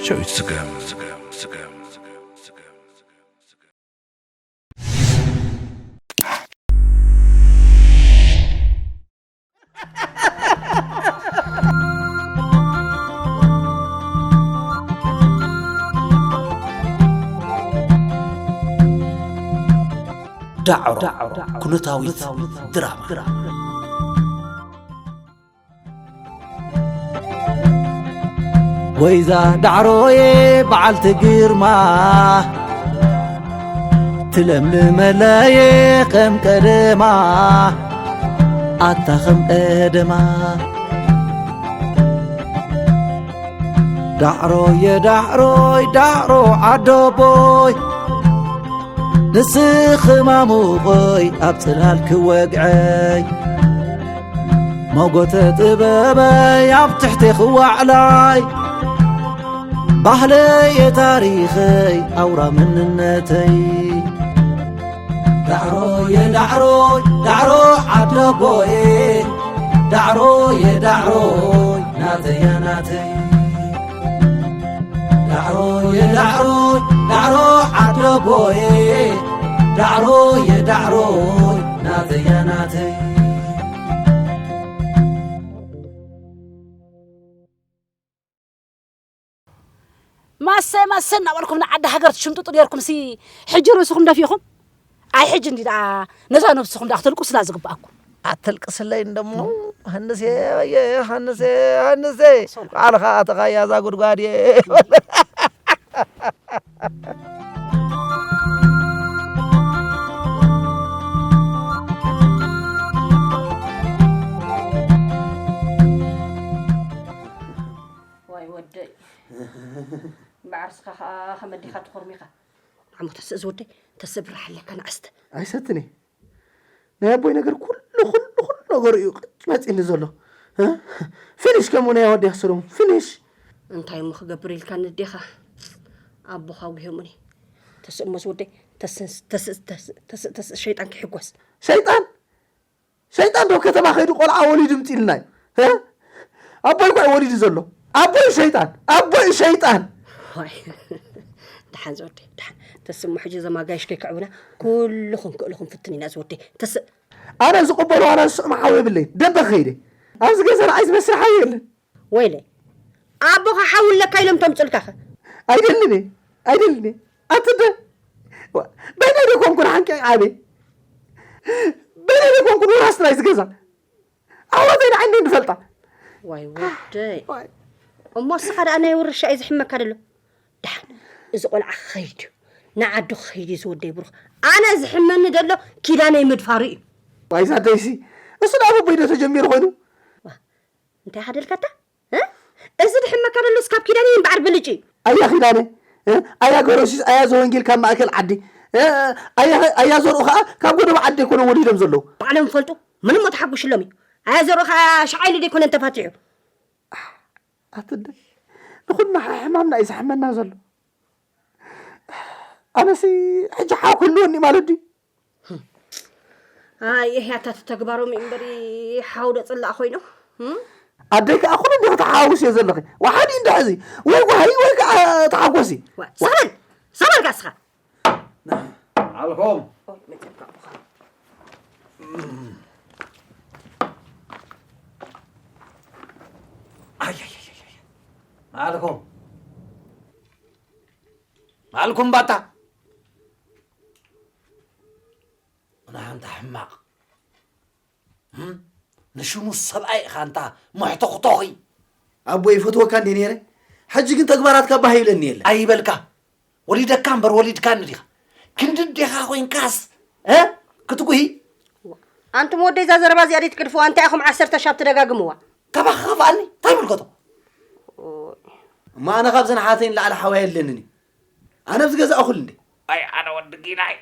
ጨው ይስገም። ዳዕሮ ኩነታዊት ድራማ። ወይዛ ዳዕሮየ በዓልቲ ግርማ፣ ትለምልመለየ ከም ቀደማ፣ ኣታ ከም ቀደማ። ዳዕሮየ ዳዕሮይ ዳዕሮ ዓደቦይ፣ ንስኺ ማሙቐይ ኣብ ጽላል ክወግዐይ፣ ሞጎተ ጥበበይ ኣብ ትሕቲ ክዋዕላይ፣ ባህለየ ታሪኸይ ኣውራ መንነተይ። ዳዕሮየ ዳዕሮይ ዳዕሮ ዓደቦየ፣ ዳዕሮየ ዳዕሮይ ናተያ ናተይ። ዳዕሮየ ዳዕሮይ ዳዕሮ ዓደቦየ፣ ዳዕሮየ ዳዕሮይ ናተያ ናተይ። ማሰ ማሰ እናበልኩም ንዓዲ ሃገር ትሽምጥጡ ኔርኩም ሲ ሕጂ ርእስኹም ደፊእኹም። ኣይ ሕጂ እንዲ ደኣ ነዛ ነብስኹም ደኣ ክትልቁስላ ዝግብኣኩም። ኣተልቅስለይ እንደሞ ሃንሴ ኣየ ሃንሴ ሃንሴ ባዕልኻ ኣተኻያ እዛ ጉድጓድ እየ። ዋይ ወደይ ብዓርስኻ ኸዓ ኸመዲኻ ትኾርሚኻ። ዓሞ ተስእ ዝወደይ ተስእ ብራሕ ኣለካ ንኣስተ። ኣይሰትኒ ናይ ኣቦይ ነገር ኩሉ ኩሉ ኩሉ ነገሩ እዩ ቅጭመፂኒ ዘሎ። ፊኒሽ ከምኡ ናይ ኣወዲያ ስሩም ፊኒሽ። እንታይ እሞ ክገብር ኢልካ ንዴኻ ኣቦኻ ጉሄሙኒ። ተስእ እሞ ዝወደይ ተስእ ተስእ ተስእ ሸይጣን ክሕጎስ። ሸይጣን ሸይጣን ዶ ከተማ ከይዱ ቆልዓ ወሊዱ ምፂልና እዩ? ኣቦይ እኳ ወሊዱ ዘሎ ኣቦይ ሸይጣን ኣቦይ ሸይጣን። ደሓን ዝወደይ ደሓን ተስሞ ሕጂ ዘማጋይሽ ከይክዕቡና ኩልኹም ክእልኹም ፍትን ኢና ዝወደይ ተስ ኣነ ዝቕበሎ ዋላ ዝስዕሞ ሓው የብለይ ደንበ ከይደ ኣብዚ ገዛ ንዓይ ዝመስል ሓው የለን። ወይለይ ኣቦኻ ሓው ኣለካ ኢሎም ተምፅልካኸ? ኣይደልን እየ ኣይደልን እየ ኣትደ በይነይ ዶ ኮንኩ ንሓንቀይ ዓብየ በይነይ ዶ ኮንኩ ንውራስ ናይዚ ገዛ ኣሕዋተይ ንዓይ እንደ ዝፈልጣ ዋይ ወደይ እሞ እስኻ ደኣ ናይ ውርሻ እዩ ዝሕመካ ደሎ ደሓን እዚ ቆልዓ ክኸይድ እዩ ንዓዱ ክኸይድ እዩ ዝወደይ ብሩኽ ኣነ ዝሕመኒ ደሎ ኪዳነይ ምድፋሩ እዩ ዋይ ዛደይሲ እሱ ደኣ በቦይ ዶ ተጀሚሩ ኮይኑ እንታይ ሓደልካታ እዚ ድሕመካ ደሎስ ካብ ኪዳነ እምበዓር ብልጭ እዩ። ኣያ ኪዳነ ኣያ ገሮሲስ ኣያ ዘወንጌል ካብ ማእከል ዓዲ ኣያ ዘርኡ ከዓ ካብ ጎደቦ ዓዲ ኣይኮነ ወሊዶም ዘለዉ። ባዕሎም ፈልጡ ምንም ተሓጉሽሎም እዩ። ኣያ ዘርኡ ከዓ ሸዓይሉ ደይኮነን ተፋቲሑ። ኣትደ ንኹልና ሕማምና እዩ ዘሕመና ዘሎ። ኣነሲ ሕጂ ሓው ክህልወኒ ማለት ድዩ? ኣይ እህያታት ተግባሮም እምበሪ ሓው ዶ ጽላእ ኮይኖም ኣደይ ከዓ ኩሉ እንዲኺ ተሓዋውስ እየ ዘለኺ ወሓዲ እንድሕዚ ወይ ጓሂ ወይ ከዓ ተሓጎሲ ሰበል ሰበል ጋስኻ ዓልኮም ዓልኩም ዓልኩም ባታ ንሓንታ ሕማቕ ንሽሙ ሰብኣይ ኢኻ እንታ መሕተኽቶኺ ኣቦ ይፈትወካ እንዴ ነይረ ሕጂ ግን ተግባራትካ ባህ ይብለኒ የለ ኣይበልካ ወሊደካ እምበር ወሊድካኒ ዲኻ ክንዲ ዴኻ ኮይንካስ እ ክትጉሂ ኣንቱም ወደይ እዛ ዘረባ እዚኣ ደይ ትገድፍዋ እንታይ ኢኹም ዓሰርተ ሻብ ትደጋግምዋ ካባኻ ከፍኣኒ እንታይ ይምልከቶ እሞ ኣነ ካብዘን ሓተይ ንላዕሊ ሓዋይ ኣለንን እዩ ኣነ ኣብዚ ገዛ እኹል እንዴ ኣይ ኣነ ወዲ ጊናይ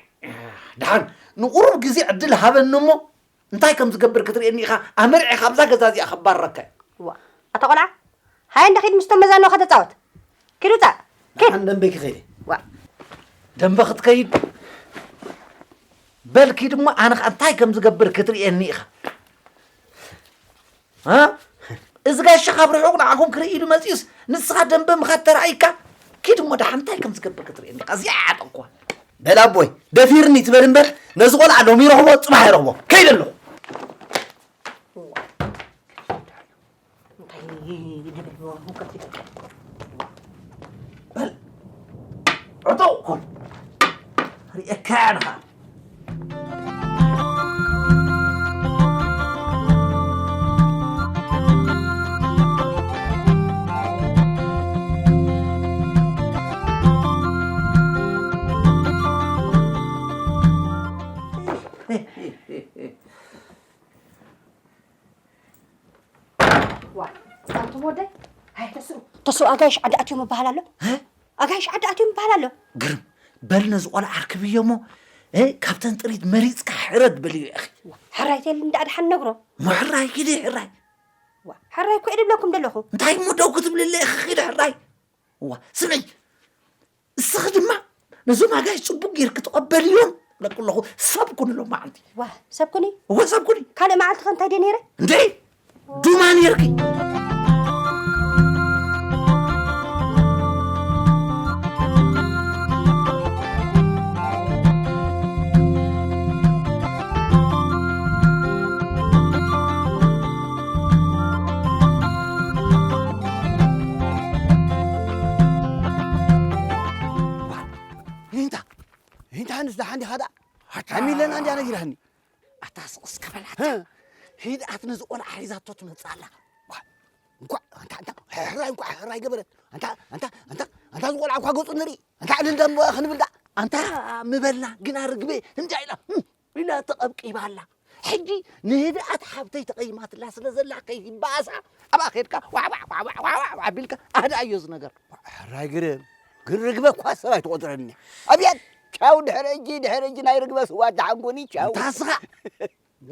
ድሓን ንቁሩብ ግዜ ዕድል ሃበኒ እሞ እንታይ ከም ዝገብር ክትርእየኒ ኢኻ ኣመርዒኻ ኣብዛ ገዛ እዚኣ ከባረካ ዋ ኣታ ቆልዓ ሃየ እንደ ኺድ ምስቶም መዛኖ ከተጻወት ኪድ ውጻእ ኪድ ኣን ደንበ ክኸይድ ዋ ደንበ ክትከይድ በል ኪድ እሞ ኣነ ኸኣ እንታይ ከም ዝገብር ክትርእየኒ ኢኻ እዚ ጋሻ ካብ ርሑቕ ንዓኹም ክርኢ ኢሉ መፂኡስ ንስኻ ደንበ ምኻድ ተራእይካ ኪድ እሞ ደሓን እንታይ ከም ዝገብር ክትርእየኒ ኢኻ። እዚኣ ዓጠንኩዋ። በል ኣቦይ፣ ደፊርኒ ትበል እምበር፣ ነዚ ቆልዓ ሎሚ ይረኽቦ፣ ጽባሕ ይረኽቦ። ከይደ ኣለኹ። እንታይ ንብል ህውከት ይፈጥር? በል፣ ዕጠቕ ኩን። ርእየካ እየ ንኻ። ዋ፣ ኣንቱም ወደይ፣ ኣይ፣ ተስኡ፣ ተስኡ፣ ኣጋይሽ ዓዲ ኣትዮም ይበሃል ኣሎ። እ? ኣጋይሽ ዓዲ ኣትዮም ይበሃል ኣሎ። ግርም፣ በል ነዚ ቆልዓ ኣርክብዮ እሞ፣ እ፣ ካብተን ጥሪት መሪጽካ ሕረድ በልዮ ኢኺ። ዋ፣ ሕራይ ተይል እንዳ ኣድሓን ነግሮ። እሞ ሕራይ ኪዲ ሕራይ። ዋ፣ ሕራይ እኮ እየ ድብለኩም ደለኹ። እንታይ እሞ ደው ክትብልለ ኢኺ ኪዲ ሕራይ። ዋ፣ ስምዒ፣ እስኺ ድማ ነዞም ኣጋይሽ ጽቡቕ ጌርኪ ተቐበልዮም። ለኩ ኣለኹ ሰብ ኩኒ ሎም መዓልቲ። ዋ፣ ሰብ ኩኒ? እወ፣ ሰብ ኩኒ። ካልእ መዓልቲ ከ እንታይ ድየ ነይረ? እንዴ፣ ዱማ ኔርኪ። ይንታ፣ ይንታ፣ ንስ ደሓን ዲኻ ደኣ? ኣታ። ኣሚለና እንድያ ነጊራኒ። ኣታ ስቕ እስከ በል ኣታ። ሂድ ኣት ነዚ ቆልዓ ሒዛቶ ትመጽእ ኣላ። ዋ፣ እንኳዕ፣ ኣንታ፣ ኣንታ፣ ሕራይ፣ እንኳዕ ሕራይ ገበረት። ኣንታ፣ ኣንታ፣ ኣንታ፣ ኣንታ፣ እዚ ቆልዓ እኳ ገጹ ንርኢ። ኣንታ፣ ዕልል ደሞ ክንብል ደኣ። ኣንታ፣ ምበልና፣ ግና ርግቤ፣ እንዳ ኢላ፣ እም፣ ኢላ ተቐብቂባ ኣላ። ሕጂ ንህድኣት ሓብተይ ተቐይማትላ ስለ ዘላ ከይባእሳ፣ ኣብኣ ኸድካ፣ ዋዕ፣ ዋዕ፣ ዋዕ፣ ዋዕ፣ ዋዕ፣ ዋዕ፣ ዋዕ ኣቢልካ፣ ኣህድኣዮ እዚ ነገር። ሕራይ ግርም፣ ግን ርግበ እኳ ሰብ ኣይትቖጽረኒ። ኣብያ፣ ቻው፣ ድሕሪ ሕጂ፣ ድሕሪ ሕጂ ናይ ርግበ ስዋ ተሓንጎኒ፣ ቻው። እንታ ስኻ፣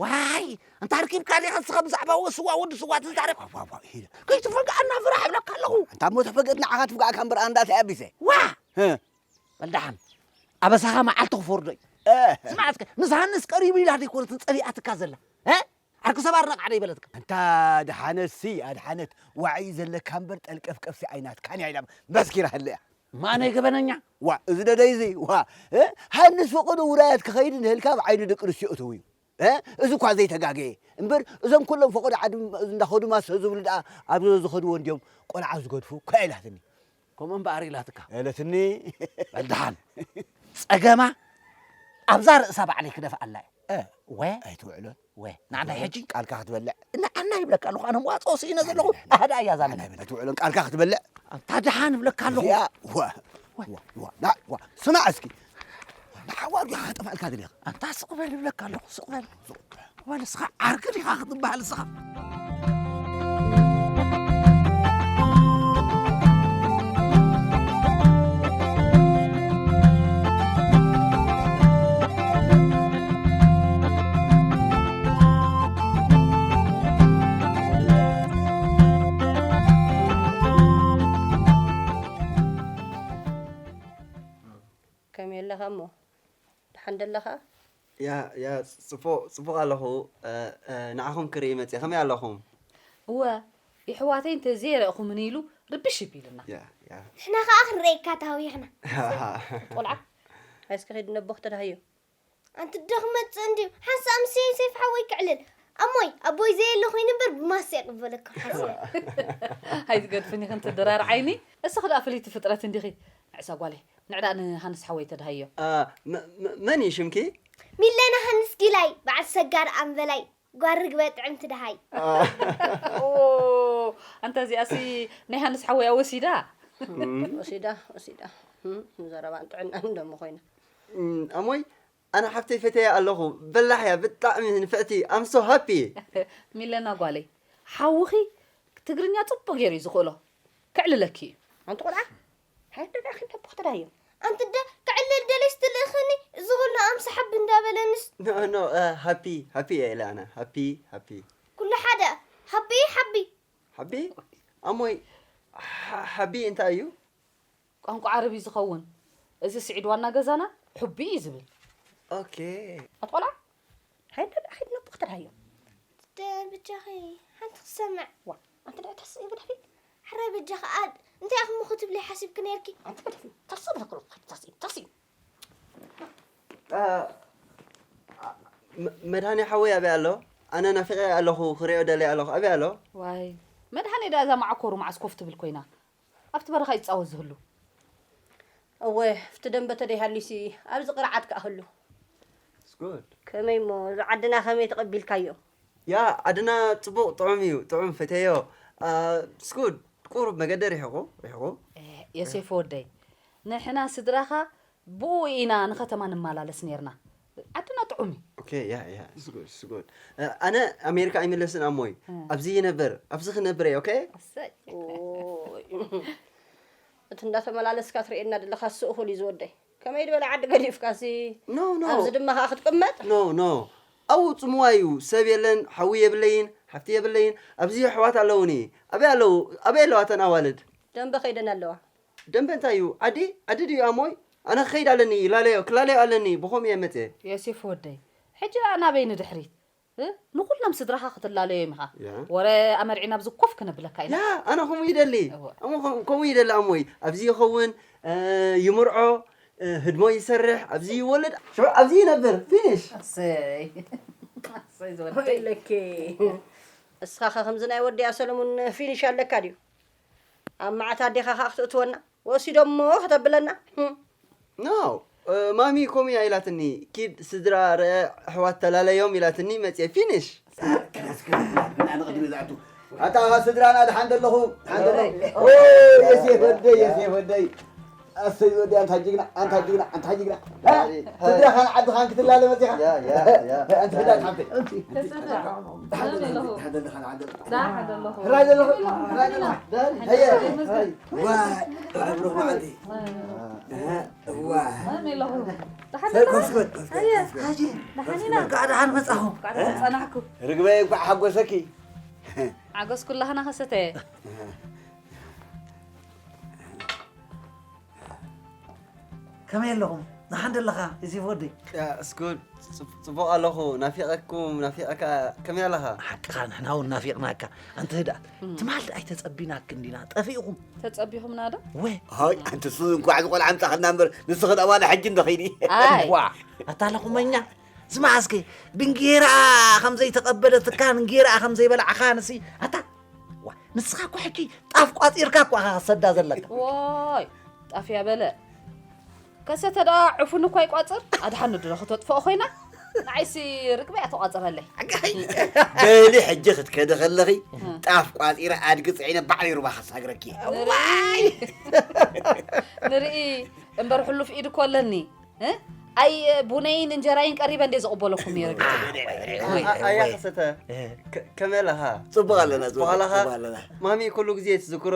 ዋይ፣ እንታ ርኪብካ ዲኻ ንስኻ ብዛዕባ ወ-፣ ስዋ ወዲ ስዋ ትዛረብ? ዋ፣ ዋ፣ ዋ፣ ኢለ። ከይትፈግኣና ፍራሕ እብለካ ኣለኹ። እንታ እሞ ተፈገጥ ንዓኻ ትፍግኣካ እምበር ኣንዳ እንታይ ኣቢሰ? ዋ! ህ። በል ደሓን። ኣበሳኻ መዓልቲ ክፈርዶ እዩ። እ። ስማዕ እስከ፣ ምስ ሃንስ ቀሪቡ ኢላ ደይኮነት ጸሊኣትካ ዘላ? እ? ዓርኪ ሰብ ኣርነቕ ዓደ ይበለትካ። እንታ ደሓነትሲ ኣድሓነት፣ ዋዒ ዘለካ እምበር ጠልቀፍቀፍሲ ኣይናትካን እያ ኢላ መስኪራ ህለያ። ማነይ ገበነኛ? ዋ፣ እዚ ደደይ እዚ፣ ዋ፣ እ? ሃንስ ፈቐዶ ውራያት ክኸይድ እንህልካ ኣብ ዓይኒ ደቂ ኣንስትዮ እትው እዩ። እ? እዚ እኳ ዘይተጋገየ እምበር፣ እዞም ኩሎም ፈቐዶ ዓዲ እንዳኸዱ ማሰ ዝብሉ ደኣ ኣብ ዝኸድዎ እንድዮም ቆልዓ ዝገድፉ እኳ ኢላትኒ። ከምኡ እምበኣር ኢላትካ። ኢለትኒ። በል ደሓን። ጸገማ ኣብዛ ርእሳ ባዕለይ ክደፍኣላ እየ። እ፣ ወ-፣ ኣይትውዕሎን። ወ-፣ ንዓናይ ሕጂ ቃልካ ክትበልዕ። ንዓና ይብለካ ኣለኹ፣ ኣነ መዋጽኦ ስኢነ ዘለኹ። ኣይ፣ ኣይ፣ ኣህዳ እያ እዛ ኣይ፣ ነገር። ኣይትውዕሎን፣ ቃልካ ክትበልዕ። ኣንታ ደሓን እብለካ ኣለኹ። እዚኣ፣ ዋ፣ ዋ፣ ዋ፣ ና፣ ዋ፣ ስማዕ እስኪ። ንሓዋር ዲኻ ከጠፋልካ ደሊኻ? ኣንታ ስቕ በል እብለካ ኣለኹ፣ ስቕ በል። ስቕ በል። ወልስኻ ዓርኪ ዲኻ ክትበሃል እስኻ? ከመይ ኣለኻ እሞ? ደሓን ደለኻ? ያ፣ ያ፣ ጽቡቕ፣ ጽቡቕ ኣለኹ። እ፣ እ፣ ንዓኹም ክርኢ መጽየ። ከመይ ኣለኹም? እወ፣ የሕዋተይ እንተ ዘየረእኹምኒ ኢሉ ርብሽ ይቢልና። ያ፣ ያ። ንሕና ኸኣ ክንርእየካ ተሃዊኽና። ቆልዓ፣ እስኪ ኺድ ነቦኽ ተዳህዮ። ኣንቲ ዶ ክመጽእ እንድዩ? ሓንሳእ ምስ ሴፍ ሓወይ ክዕልል። ኣሞይ፣ ኣቦይ ዘየለ ኮይኑ እምበር ብማስ የቕበለኩም ሓንሳእ። ኣይትገድፍኒ ክንትድራር ዓይኒ። እስኺ ደኣ ፍልይቲ ፍጥረት እንዲኺ። ንዕሳ ጓለይ፣ ንዕዳ ንሃንስ ሓወይ ተድሃዮ። አ፣ መ-፣ መ-፣ መን እዩ ሽምኪ? ሚለና ሃንስ ጊላይ፣ በዓል ሰጋር ኣምበላይ፣ ጓል ርግበ ጥዕምቲ ደሃይ። አ። ኦ፣ ኣንታ እዚኣሲ ናይ ሃንስ ሓወይ ወሲዳ? እም። ወሲዳ፣ ወሲዳ። እም፣ ዘረባን ጥዕናን ደሞ ኮይና። እም፣ ኣሞይ፣ ኣነ ሓፍተይ ፈትየ ኣለኹ። በላሕ እያ፣ ብጣዕሚ ንፍዕቲ። I'm so happy። ሚለና ጓለይ፣ ሓውኺ ትግርኛ ጽቡቕ ገይሩ እዩ ዝኽእሎ። ከዕልለኪ እዩ። ኣንቲ ቆልዓ፣ ሃይ ደዳ ኺድ ነቦ ክትዳዮ። ኣንቲ ደ ክዕልል ደለሽ ትልእኽኒ፣ እዚ ኹሉ ኣምሳ ሓቢ እንዳበለንስ። ኖ፣ ኖ፣ እ፣ ሃፒ፣ ሃፒ እየ ኢለ ኣነ። ሃፒ፣ ሃፒ። ኩሉ ሓደ፣ ሃቢ፣ ሓቢ። ሓቢ? ኣሞይ፣ ሓ-፣ ሓቢ እንታይ እዩ? ቋንቋ ዓረብ እዩ ዝኸውን። እዚ ስዒድ ዋና ገዛና ሑቢ እዩ ዝብል። ኦኬ። ኣትቆልዓ? ሃይ፣ ሃይ፣ ነቦ ክትርሃዮ። ደ-፣ ብጃኺ ሓንቲ ክሰምዕ። ዋ፣ ኣንቲ ደኣ ተስኢ ብድሕሪት። ሕራይ በጃኻ ኣድ-፣ እንታይ ኢኹም ክትብሊ ሓሲብኪ ነርኪ? ኣንቲ መድሃኒ፣ ተርሲ ብለኩ፣ ተርሲ፣ ተርሲ። አ፣ አ፣ መ-፣ መድሃኒ ሓወይ ኣበይ ኣሎ? ኣነ ናፊቐ ኣለኹ፣ ክሪኦ ደልየ ኣለኹ። ኣበይ ኣሎ? ዋይ፣ መድሃኒ ደኣ እዛ መዓኮሩ መዓስ ኮፍ ትብል ኮይና? ኣብቲ በረኻ ይጻወት ዝህሉ። እወ፣ ኣብቲ ደንበ ተደይሃልዩሲ፣ ኣብዚ ቅርዓት ከኣ ህሉ። It's good። ከመይ እሞ፣ እዚ ዓድና ከመይ ተቐቢልካዮ? ያ፣ ዓድና ጽቡቕ፣ ጥዑም እዩ፣ ጥዑም፣ ፈትየዮ። አ፣ it's good። ቁሩብ መገዲ ርሒቑ፣ ርሒቑ። ኤ፣ ዮሴፍ ወደይ፣ ንሕና ስድራኻ ብኡ ኢና ንኸተማ ንመላለስ ኔርና። ዓድና ጥዑም እዩ። ኦኬ፣ ያ፣ ያ፣ it's good፣ it's good። እ፣ ኣነ ኣሜሪካ ኣይምለስን ኣሞይ። እ። ኣብዚ ይነብር፣ ኣብዚ ክነብር እየ፣ ኦኬ? ኣሰይ። ኦይ። እቲ እንዳተመላለስካ ትርእየና ዘለኻ ስእኹል እዩ ዝወደይ። ከመይ ዝበለ ዓዲ ገዲፍካሲ? ኖ፣ ኖ። ኣብዚ ድማ ኸኣ ክትቅመጥ? ኖ፣ ኖ። ኣብኡ ጽምዋ እዩ። ሰብ የለን፣ ሓዊ የብለይን፣ ሓፍቲ የብለይን። ኣብዚ ኣሕዋት ኣለዉኒ። ኣበይ ኣለዉ? ኣበይ ኣለዋ እተን ኣዋልድ? ደንበ ከይደን ኣለዋ። ደንበ እንታይ እዩ? ዓዲ? ዓዲ ድዩ ኣሞይ? ኣነ ክኸይድ ኣለኒ፣ ይላለዮ፣ ክላለዮ ኣለኒ። ብኸምኡ እየ መጽየ። ዮሴፍ ወደይ፣ ሕጂ ደኣ ናበይ ንድሕሪት? እ? ንኹሎም ስድራኻ ክትላለዮም ኢኻ። ያ። ወረ ኣመርዒና ኣብዚ ኮፍ ክነብለካ ኢና። ያ፣ ኣነ ከምኡ ይደሊ። እወ። ኣሞ ከም-፣ ከምኡ ይደሊ ኣሞይ። ኣብዚ ይኸውን፣ እ፣ ይምርዖ፣ እ፣ ህድሞ ይሰርሕ፣ ኣብዚ ይወልድ፣ ሽዑ ኣብዚ ይነብር። ፊኒሽ። ኣሰይ። ኣሰይ ዝወደይ። ኢለኪ። እስኻ ኸ ከምዚ ናይ ወዲያ ሰለሙን ፊኒሽ ኣለካ ድዩ? ኣብ መዓት ኣዴኻ ኸኣ ክትእትወና? ወሲዶሞ ከተብለና? ህም። ኖ፣ እ፣ ማሚ ከምኡ እያ ኢላትኒ። ኪድ ስድራ ርአ፣ ኣሕዋት ተላለዮም ኢላትኒ መጽየ። ፊኒሽ። ኣታ ስድራና ድሓን ደለኹ፣ ድሓን ደለኹ። ኦ፣ የሴፍ ወደይ፣ የሴፍ ወደይ። ኣሰይ ወዲ፣ ኣንታ ጅግና፣ ኣንታ ጅግና፣ ኣንታ ጅግና። ሃ? ሃይ፣ ሃይ። ስድራኻን ዓድኻን ክትላለ መጺኻ? ያ፣ ያ፣ ያ። ኣንቲ ህዳት ሓብተይ። ተሰዳ። ደህና ኣለኹ። ደህና ኣለኹ። ሕራይ ዘለኹ፣ ሕራይ ዘለኹ። ዳኒ፣ ሀየ፣ ሀየ። ዋ፣ ብሩኽ መዓልቲ። ዋ። ደህና ኣለኹ። ደሓን ሰብ ኣለኹ። ኮስኮት፣ ኮስኮት፣ ሀየ። ኮስኮት። ሀጂ፣ ደሓን ኢና። እንኳዕ ደሓን መጻኹም። እንኳዕ ደሓን ጸናሕኩ። ርግበይ፣ እንኳዕ ሓጎሰኪ። ሓጎስ ኩላህና ከሰተ። ከመይ ኣለኹም? ደሓን ደለኻ? ዮሴፍ ወደይ። ያ፣ እስኩል፣ ጽ-፣ ጽቡቕ ኣለኹ። ናፊቐኩም፣ ናፊቐካ። ከመይ ኣለኻ? ሓቅኻ፣ ንሕና እውን ናፊቕናካ። ኣንተ ህድኣት፣ እም። ትማል ኣይተጸቢናክን ዲና? ጠፊእኹም። ተጸቢኹምና ዶ? ወ። ሃይ፣ ኣንተ እሱ እንኳዕ ዝቖልዓ ኣምጻኽልና እምበር፣ ንስኺ ደኣ ዋላ ሕጂ እንዶ ኸይዲ። ኣይ። ዋ፣ ኣታ ለኹመኛ፣ ስማዕ እስኪ፣ ብእንጌራ ከም ዘይተቐበለትካ፣ እንጌራ ከም ዘይበላዕኻ፣ ንሲ፣ ኣታ፣ ዋ፣ ንስኻ እኮ ሕጂ ጣፍ ቋጺርካ እኮ ኢኻ ክትሰዳ ዘለካ። ዎይ፣ ጣፍ ያበለ። ከሰተ ደኣ ዕፉን እኳ ይቋጽር፣ ኣድሓኒ ድሮ ክተጥፍኦ ኮይና፣ ንዓይሲ ርግበ እያ ተቋጽረለይ። ኣጋይ፣ በሊ ሕጂ ክትከዲ ከለኺ፣ እ። ጣፍ ቋጺረ ኣድጊ ጽዒነ ባዕለይ ሩባ ከሳግረኪ። ንርኢ፣ ዋይ! ንርኢ፣ እምበር ሕሉፍ ኢድ እኮ ኣለኒ። እ? ኣይ፣ ቡነይን እንጀራይን ቀሪበ እንዴ ዝቕበለኩም ነይረ። አ-፣ አ-፣ ኣያ ከሰተ፣ እ። ከ-፣ ከመይ ኣለኻ? ጽቡቕ ኣለና፣ ጽቡቕ ጽቡቕ ኣለኻ? ጽቡቕ ኣለና። ማሚ ኩሉ ግዜ ትዝክሮ፣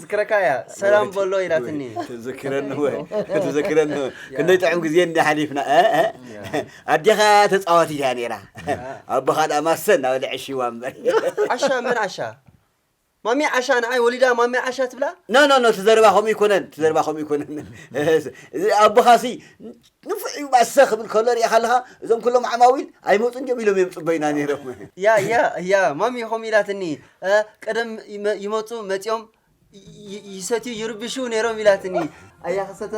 ዝክረካ እያ። ሰላም ወይ፣ በሎ ኢላትኒ። ትዝክረኒ ወይ? ትዝክረኒ ወይ? ያ። ክንደይ ጥዑም ግዜ እንዲ ሓሊፍና፣ እ፣ እ? ያ። ኣዴኻ ተጻዋቲት እያ ነይራ። ያ። ኣቦኻ ደኣ ማሰ እናበለ ዕሽዋ እምበር። ዓሻ፣ መን ዓሻ? ማሚ ዓሻ ንዓይ ወሊዳ ማሚ ዓሻ ትብላ? ኖ፣ ኖ፣ ኖ፣ እቲ ዘረባ ከምኡ ይኮነን፣ እቲ ዘረባ ከምኡ ይኮነን። እዚ ኣቦኻሲ ንፉዕ እዩ፣ ባሰ ክብል ከሎ ሪኢኻ ኣለኻ፣ እዞም ኩሎም ዓማዊል ኣይመጹን ድዮም ኢሎም እዮም ጽበዩና ነይሮም። ያ፣ ያ፣ ያ፣ ማሚ ከምኡ ኢላትኒ። እ፣ ቀደም ይመ-፣ ይመጹ፣ መጺኦም ይ-፣ ይ-፣ ይሰትዩ፣ ይርብሹ ነይሮም ኢላትኒ። ኣያ ከሰተ፣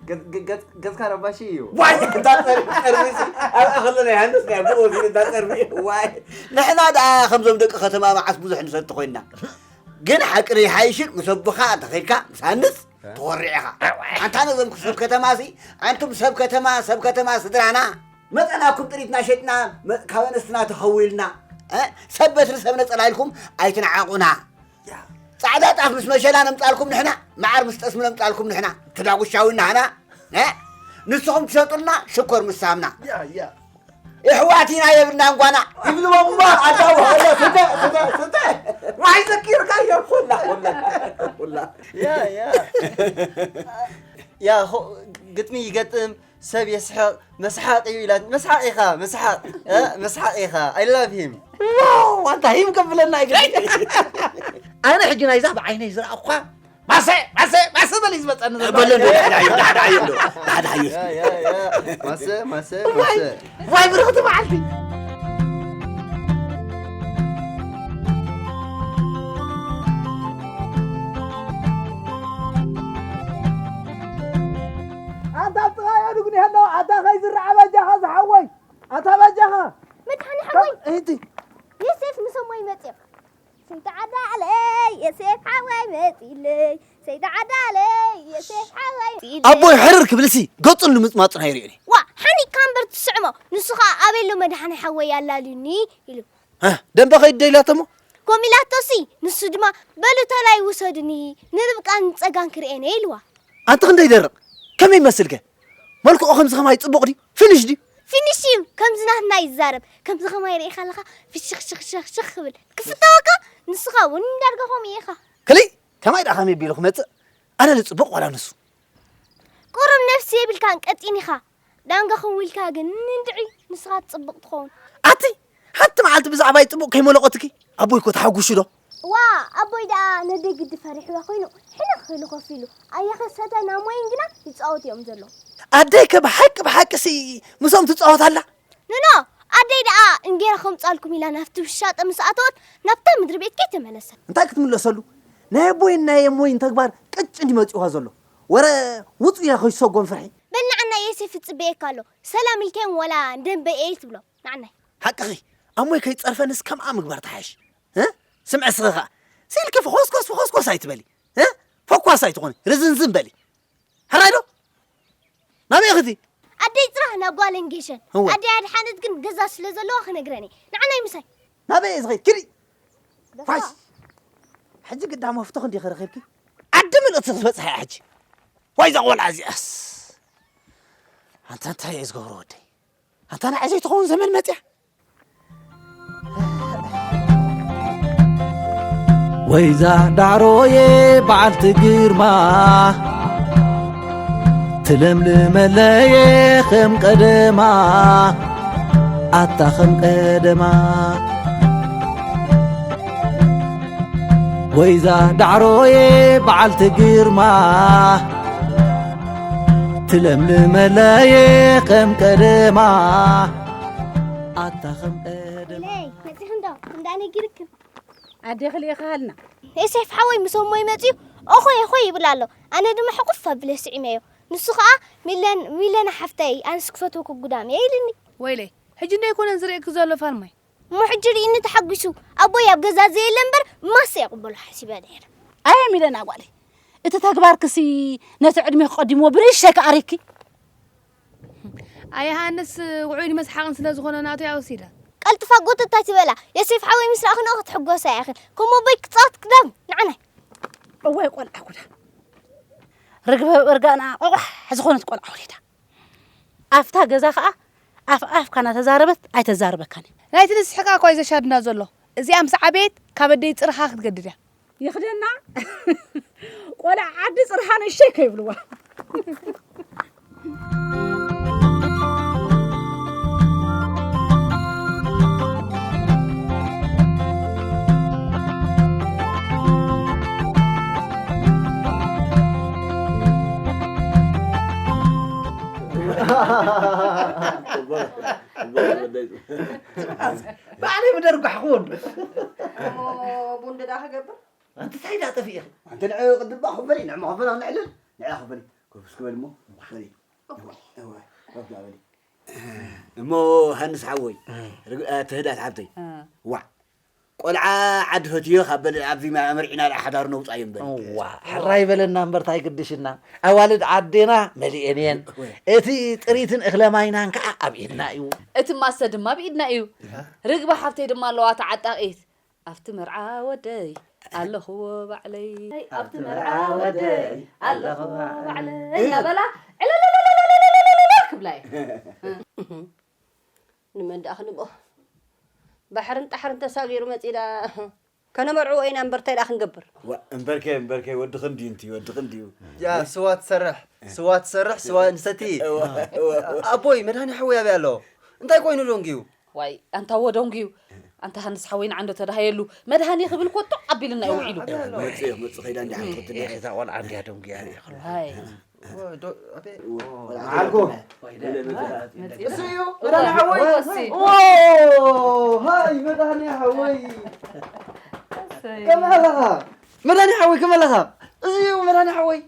ገጽ-፣ ገ-፣ ገጽ-፣ ገጽካ ረባሺ እዩ። ዋይ፣ እንዳ ጸርቢ፣ ጸርቢ ሲ፣ ኣብኣ ከሎ ናይ ሃንደስ ናይ ኣቦ ወሲዱ እንዳ ጸርቢ። ዋይ፣ ንሕና ደኣ ከምዞም ደቂ ከተማ መዓስ ብዙሕ ንሰቲ ኮይንና። ግን ሓቂ ይሓይሽን ምስ ኣቦኻ እንተ ኸይድካ ምስ ሃንስ እ? ትኾርዕ ኢኻ። ኣንታ ነዞም ሰብ ከተማ ሲ፣ ኣንቱም ሰብ ከተማ፣ ሰብ ከተማ ስድራና፣ መጠናኩም ጥሪትና ሸጥና፣ መ-፣ ካብ ኣንስትና ተኸዊልና፣ እ? ሰብ በትሪ ሰብ ነጸላ ኢልኩም ኣይትንዓቑና። ያ። ጻዕዳ ጣፍ ምስ መሸላ ነምጻልኩም ንሕና፣ መዓር ምስ ጠስሚ ነምጻልኩም ንሕና፣ ትዳጉሻዊ ናህና፣ እ? ንስኹም ትሸጡልና ሽኮር ምስ ሳምና። ያ፣ ያ። የሕዋት ኢና የብልናን ጓና። ይብልዎ እሞ ኣዳው፣ ሀሎ፣ ስተ፣ ስተ፣ ስተ። ዋይ ዘኪርካዮ፣ ኩላ፣ ኩላ፣ ኩላ። ያ፣ ያ። ያ፣ ሆ-፣ ግጥሚ ይገጥም፣ ሰብ የስሕቕ፣ መስሓቕ እዩ ኢላ፣ መስሓቕ ኢኻ፣ መስሓቕ፣ እ፣ መስሓቕ ኢኻ። I love him። ዋው፣ ኣንታ ሂም ከብለና እዩ። ኣነ ሕጂ ናይዛ ብዓይነይ ዝረኣኹዋ፣ ማሰ፣ ማሰ፣ ማሰ በል እዩ ዝመጸኒ ዘሎ። በሎ እንዶ፣ ዳሕዳሕዮ፣ ዳሕዳሕዮ እንዶ፣ ዳሕዳሕዮ። ያ፣ ያ፣ ያ። ማሰ፣ ማሰ፣ ዋይ፣ ማሰ። ዋይ፣ ብርኽቲ መዓልቲ። እይቲ የሴፍ ምስ ኣሞይ መጺኦም። ሰይዲ ዓዳለይ የሴፍ ሓወይ መጺለይ። ሰይዲ ዓዳለይ የሴፍ ሓወይ መጺለይ። ኣቦይ ሕርር ክብልሲ ገጹን ንምጽማጹን ኣይርእዮን እየ። ዋ ሓኒካ እምበር ትስዕሞ። ንሱ ኸኣ ኣበሎ መድሓኒ ሓወይ ኣላልዩኒ ኢሉ። ሃ፣ ደንበ ኸይድ ዶ ኢላቶ እሞ? ከምኡ ኢላቶሲ ንሱ ድማ በሉ ተላይ ውሰዱኒ ንርብቃን ጸጋን ክርእየን እየ ኢልዋ። ኣንቲ ክንደይ ደርቕ ከመይ ይመስልከ? መልክዑ ከምዚ ኸማይ ጽቡቕ ድዩ? ፊኒሽ ድዩ? ፊኒሽ እዩ። ከምዚ ናትና ይዛረብ። ከምዚ ኸማይ ርኢኻ ኣለኻ ፍሽኽ ሽኽ ሽኽ ሽኽ ክብል ክፍተወካ። ንስኻ እውን ዳርጋ ከምኡ ኢኻ። ክልይ ከማይ ደኣ ከመይ ቢሉ ክመጽእ? ኣነ ዝጽቡቕ ዋላ ንሱ? ቁሩብ ነፍሲ የብልካን ቀጢን ኢኻ። ዳንጋ ኽው ኢልካ ግን እንድዒ ንስኻ ትጽብቕ ትኸውን። ኣቲ ሓንቲ መዓልቲ ብዛዕባይ ጽቡቕ ከይመለቖትኪ ኣቦይ እኮ ተሓጒሱ ዶ? ዋእ ኣቦይ ደኣ ነደይ ግዲ ፈሪሕዋ ኮይኑ ሕንኽ ኢሉ ኮፍ ኢሉ ኣየኸሰተን ኣሞይን ግና ይጻወቱ እዮም ዘለዉ። ኣደይ ከ ብሓቂ ብሓቂ ሲ ምስኦም ትጻወት ኣላ? ኖኖ ኣደይ ደኣ እንጌራ ከምጻልኩም ኢላ ናብቲ ውሻጠ ምስ ኣተወት ናብታ ምድሪ ቤት ከይተመለሰት። እንታይ ክትምለሰሉ? ናይ ኣቦይን ናይ ኣሞይን ተግባር ቅጭን እዩ መጺኡኻ ዘሎ። ወረ ውጹእ ኢላ ከይትሰጎም ፍርሒ። በል ንዓና ዮሴፍ ይጽበየካ ኣሎ። ሰላም ኢልካዮም ወላ ደንበ እየ ትብሎ ንዓናይ። ሓቅኺ ኣሞይ ከይጸርፈንስ ከምኣ ምግባር ትሓይሽ። እ? ስምዒ እስኺ ኸኣ ስኢልኪ ፍኾስኮስ ፍኾስኮስ ኣይትበሊ። እ? ፈኳስ ኣይትኾኒ ርዝንዝን በሊ። ሕራይ ዶ? ናበይ ኢኺ እቲ? ኣደይ ጽባሕ ናብ ጓለን ጌሸን። እወ። ኣደይ ኣድሓነት ግን ገዛ ስለ ዘለዋ ክነግረን እየ። ንዓናይ ምሳይ። ናበይ እየ ዝኸይድ? ኪዲ። ፋሽ። ሕጂ ግዳ መፍቶ ክንዲ ከረኺብኪ? ዓዲ ምልእቲ ክትበጽሓ እያ ሕጂ። ዋይ እዛ ቆልዓ እዚኣስ። ኣንታ እንታይ እየ ዝገብሮ ወደይ? ኣንታ ንዓይ ዘይትኸውን ዘመን መጽያ። ወይዛ ዳዕሮየ በዓልቲ ግርማ ትለምልመለየ ከም ቀደማ ኣታ ከም ቀደማ ወይዛ ዳዕሮየ በዓልቲ ግርማ ትለምልመለየ ከም ቀደማ ኣታ ከም ቀደማ መጺኽን ዶ እንዳ ነጊርክን ኣዴኺ ልኢኻሃልና። ዮሴፍ ሓወይ ምስ ኣሞይ መጺኡ ኦኾይ ኦኾይ ይብል ኣሎ። ኣነ ድማ ሕቑፍ ኣቢለ ስዒመዮ። ንሱ ኸኣ ሚለን ሚለና ሓፍተይ ኣነስ ክፈትወኪ ጉዳም እየ ኢሉኒ። ወይለይ ሕጂ እንዶ ኣይኮነን ዝርእየኪ ዘሎ ፋልማይ። እሞ ሕጂ ርኢኒ ተሓጒሱ ኣቦይ ኣብ ገዛ ዘየለ እምበር ማሰ የቕበሎ ሓሲበ ነይረ። ኣየ ሚለና ጓለይ እቲ ተግባርክሲ ነቲ ዕድሜኺ ቀዲምዎ ብንእሽተይ ከኣ ሪእኪ። ኣየ ሃንስ ውዑይን መስሓቕን ስለ ዝኾነ ናቱ እያ ወሲዳ። ቀልጥፋ ጎተት ኣይትበላ። ዮሴፍ ሓወይ ምስ ረኣኽንኦ ክትሕጎሳ ኢኽን። ከም ኣቦይ ክጻወት ክዳም ንዓናይ። እዋይ ቆልዓ ጉዳ። ርግበ እርጋና ቆቋሕ ዝኾነት ቆልዓ ወሊዳ። ኣብታ ገዛ ኸኣ ኣፍ ኣፍካ እናተዛረበት ኣይተዛርበካን እያ። ናይቲ ንስሕቃ እኳ እዩ ዘሻድና ዘሎ። እዚኣ ምስ ዓበየት ካብ ኣደይ ጽርኻ ክትገድድ እያ። ይኽደና ቆልዓ ዓዲ ጽርሃ ንእሽተይ ከይብልዋ። ባዕለይ ምደርጓሕኹን ቡን ድዳ ክገብር ኣንቲ እንታይ ዳ ጠፊእኺ ኣንቲ ንዕ ቅድባ ክበሊ ንዕ መኸፈላ ንዕልል ንዕ ክበሊ ኮፍ እስኪ በሊ እሞ በሊ እዋ ኮፍ ዳ በሊ እሞ ሃንስ ሓወይ ርግ- እ፣ ትህዳት ሓብተይ ዋዕ ቆልዓ ዓዲ ፈትዮ ካብ በሊ ኣብዚ ማ- መርዒና ደኣ ሓዳሩ ነውፃዮ እምበል እዋ ሕራይ በለና እምበር ታይ ግድሽና ኣዋልድ ዓዴና መሊኤን እየን እቲ ጥሪትን እኽለ ማይናን ከዓ ኣብ ኢድና እዩ እቲ ማሰ ድማ ኣብ ኢድና እዩ ርግበ ሓብተይ ድማ ኣለዋ ተዓጣቒት ኣብቲ መርዓ ወደይ ኣለኽዎ ባዕለይ ኣብቲ መርዓ ወደይ ኣለኽዎ ባዕለይ እናበላ ዕልልልልልልልልልልል ክብላ እየ። ንመን ደኣ ክንብኦ? ባሕርን ጣሕርን ተሳጊሩ መጺኡ ደኣ ከነመርዕዎ ኢና እምበር እንታይ ደኣ ክንገብር? ዋ፣ እምበርከ፣ እምበርከ፣ ወድኽን ድዩ እንቲ፣ ወድኽን ድዩ? ያ፣ ስዋ ትሰርሕ፣ ስዋ ትሰርሕ፣ ስዋ ንሰቲ። እዋ፣ እዋ፣ እዋ። ኣቦይ፣ መድሃኒ ሓወይ ኣበይ ኣሎ? እንታይ ኮይኑ ደንጉዩ? ዋይ ኣንታ እዎ ደንጉዩ ኣንታ ሃንስ ሓወይ ንዓ እንዶ ተዳሃየሉ መድሃኒ ክብል እኮ ጦቕ ኣቢሉና እዩ ውዒሉ። መጽእ መጽእ ከይዳ እንዲያ ሓንኩት እንዲያ። እታ ቆልዓ እንዲያ ደንጉያ ሪኢኽሉ። ዋይ ወ- ዶ- ኣቤ- ዓርኮ እሱ እዩ መድሃኒ ሓወይ። እሲ ኦ፣ ሃይ መድሃኒ ሓወይ። ከመይ ኣለኻ? መድሃኒ ሓወይ ከመይ ኣለኻ? እዚ እዩ መድሃኒ ሓወይ።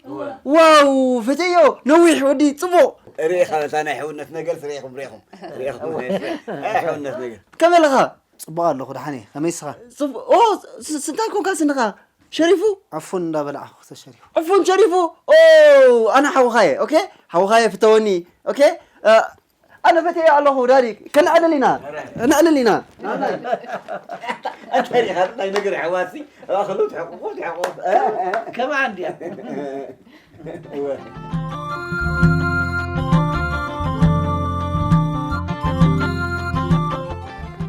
ዋው ፈትየዮ ነዊሕ ወዲ ጽቡቕ። ርኢኻ እታ ናይ ሕውነት ነገር ርኢኹም ርኢኹም ርኢኹም ናይ ሕውነት ነገር። ከመይ ኣለኻ? ጽቡቕ ኣለኹ፣ ደሓን እየ። ከመይ ንስኻ? ጽቡቕ። ኦ፣ ስ-፣ ስ-፣ እንታይ ኮንካ ስንኻ? ሸሪፉ? ዕፉን እንዳበላዕኹ ተሸሪፉ። ዕፉን ሸሪፉ? ኦ፣ ኣነ ሓውኻየ፣ ኦኬ? ሓውኻየ ፍተወኒ፣ ኦኬ? እ፣ ኣነ ፈትየ ኣለኹ፣ ዳዲ። ከነዕልል ኢና። ነዕልል ኢና። ኣንተ ዲኻ ናይ ነገር ኣሕዋትሲ፣ ኣኽሉ ትሕቁፉ፣ ትሕቁፍ። እ፣ እ። ከመይ እንድያ? እወ።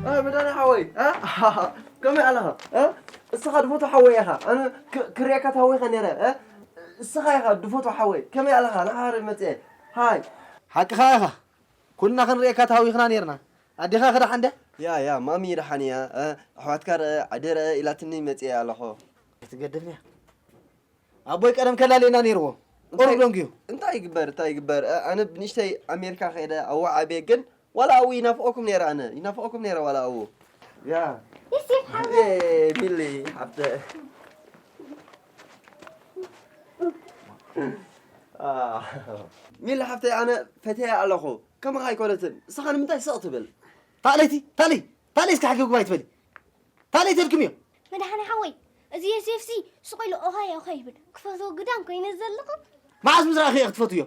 ኣይ፣ መድሃኔ ሓወይ፣ እ? ከመይ ኣለኻ? እ? እስኻ ድፈትዎ ሓወይ ኢኻ። ኣነ ክ-፣ ክርእየካ ተሃዊኸ ነይረ፣ እ? እስኻ ኢኻ ድፈትዎ ሓወይ። ከመይ ኣለኻ? ንሓረ መጽኤ። ሃይ። ሓቅኻ ኢኻ። ኩልና ክንርእየካ ተሃዊኽና ነይርና። ኣዴኻ ከ ደሓን ድያ? ያ፣ ያ፣ ማሚ ደሓን እያ። እ፣ ኣሕዋትካ ርአ፣ ዓዲ ርአ ኢላትኒ መጽኤ ኣለኹ። ኣይትገደፍንያ። ኣቦይ ቀደም ከላልየና ነይርዎ። እንታይ ቁሩብ ደንጉዩ። እንታይ ይግበር፣ እንታይ ይግበር? እ፣ ኣነ ብንእሽተይ ኣሜሪካ ከይደ ኣዋዓብየ ግን ዋላ ኣብኡ ይናፍቐኩም ነይረ፣ ኣነ ይናፍቐኩም ነይረ ዋላ ኣብኡ። ያ። ዮሴፍ ሓወይ። እ፣ ሚሊ ሓፍተ። አ፣ ሚሊ ሓፍተይ፣ ኣነ ፈትየ ኣለኹ። ከማኻ ኣይኮነትን። ንስኻ ንምንታይ ስቕ ትብል? ታለይቲ፣ ታለይ፣ ታለይ እስኪ ሓቂ ግባይ ትበሊ። ታለይ ተልክምዮ። መድሃኔ ሓወይ፣ እዚ ዮሴፍሲ ስቕ ኢሉ ኦኸ ኦኸ ይብል። ክፈትዎ ግዳም ኮይነ ዘለኹ። መዓስ ምስ ረኣኽዮ ክትፈትውዮ?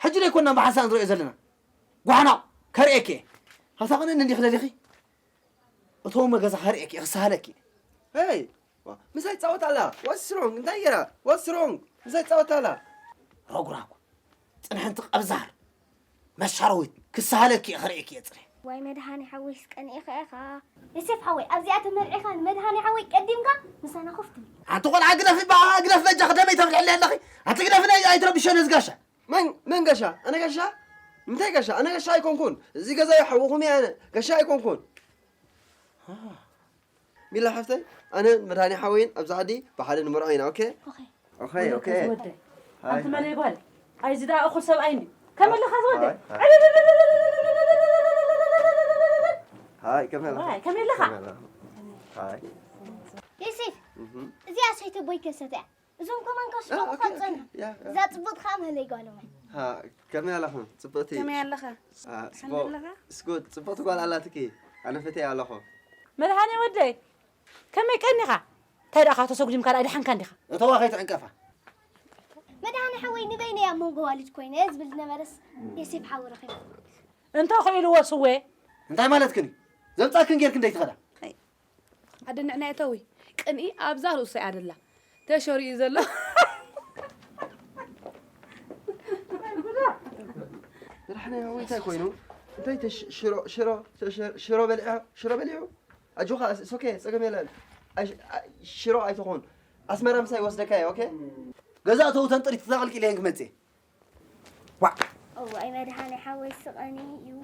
ሕጂ ዶ ኣይኮንና ብሓንሳእ ንሪኦ ዘለና? ጓሕናቕ፣ ከርእየኪ እየ። ሃብታ ቅንእኒ እንዲኺ ደሊኺ? እተው መገዛ ከርእየኪ እየ፣ ክሰሃለኪ እየ። ሄይ! ዋ፣ ምሳይ ትጻወት ኣላ? What's wrong? እንታይ ገይራ? What's wrong? ምሳይ ትጻወት ኣላ? ረጉራጉ፣ ጽንሕንቲ ቀብዛር፣ መሻረዊት፣ ክሰሃለኪ እየ፣ ከርእየኪ እየ ጽንሒ። ዋይ መድሃኔ ሓወይስ ቀኒእኻ ኢኻ። ዮሴፍ ሓወይ፣ ኣብዚኣ ተመርዒኻ ንመድሃኔ ሓወይ ቀዲምካ ምሳና ኮፍ ትብል። ኣንቲ ቆልዓ ግደፊ በ-፣ ግደፊ በጃኺ ደመይ ተብልዕለይ ኣለኺ። ኣንቲ ግደፊ ናይ ኣይትረብሾ ነዚ ጋሻ። መን፣ መን ገሻ? ኣነ ገሻ? ምንታይ ገሻ? ኣነ ገሻ ኣይኮንኩን። እዚ ገዛ እዩ ሓውኹም እየ ኣነ። ገሻ ኣይኮንኩን። ሚላ ሓፍተይ፣ ኣነ መድሃኔ ሓወይን ኣብዚ ዓዲ ብሓደ ንመርዖ ኢና፣ ኦኬ? ኦኬ። ኦኬ፣ ወደ ኦኬ። ወደ። ሃይ፣ ኣንቲ ሃይ። መለይ ጓል። ኣይ፣ እዚ ደኣ እኹል ሰብኣይ እንዲ። ከመይ ኣለኻ ዝወደ? ሃይ፣ ሃይ። ሃይ፣ ከመይ ኣለኻ? ዋይ፣ ከመይ ኣለኻ? ከመይ ኣለኻ? ሃይ። ዮሴፍ፣ እህ። እዚኣ ሰይቲ ቦይ ከሰተ እያ። እዞም ከማን ከስሕቑ ኦኬ፣ ኦኬ። ጸንሑ። ያ፣ ያ። እዛ ጽብቕቲ ከኣ መለይ ጓሎም እያ። ሃ፣ ከመይ ኣለኹም? ጽብቕቲ። ከመይ ኣለኻ? አ፣ ደሓን ጽቡቕ። ኣለኻ? It's good። ጽብቕቲ ጓል ኣላትኪ። ኣነ ፈትየ ኣለኹ። መድሃኔ ወደይ፣ ከመይ ቀኒኻ? እንታይ ደኣ ተሰጉዲምካ ደኣ ደሓንካ እንዲኻ? እተዋ ከይትዕንቀፋ። መድሃኔ ሓወይ ንበይነይ ኣብ መንጎ ዋልድ ኮይነ ዝብል ዝነበረስ ዮሴፍ ሓው ረኺቡ። እንተ ኽኢልዎ ስዌ። እንታይ ማለትክን እዩ? ዘምጻክን ጌርክን ደይትኸዳ? ኣደንዕና እተዊ ቅንኢ ኣብዛ ርእሱ እያ ደላ። ተሸሪኡ ዘሎ። መድሓኒ ወይ እንታይ ኮይኑ? እንታይ ተሽ-፣ ሽሮ፣ ሽሮ፣ ሽሮ፣ ሽሮ በሊዑ፣ ሽሮ በሊዑ። ኣጆኻ፣ it's okay፣ ጸገም የለን። ኣይ፣ ኣይ፣ ሽሮ ኣይትኹን። ኣስመራ ምሳይ ወስደካ እየ፣ ኦኬ? ገዛ እተው ተንጥሪት ክተቐልቂል እየን ክመጽእ። ዋዕ። እዋይ መድሃኒ ሓወይ ስቐኒ እዩ።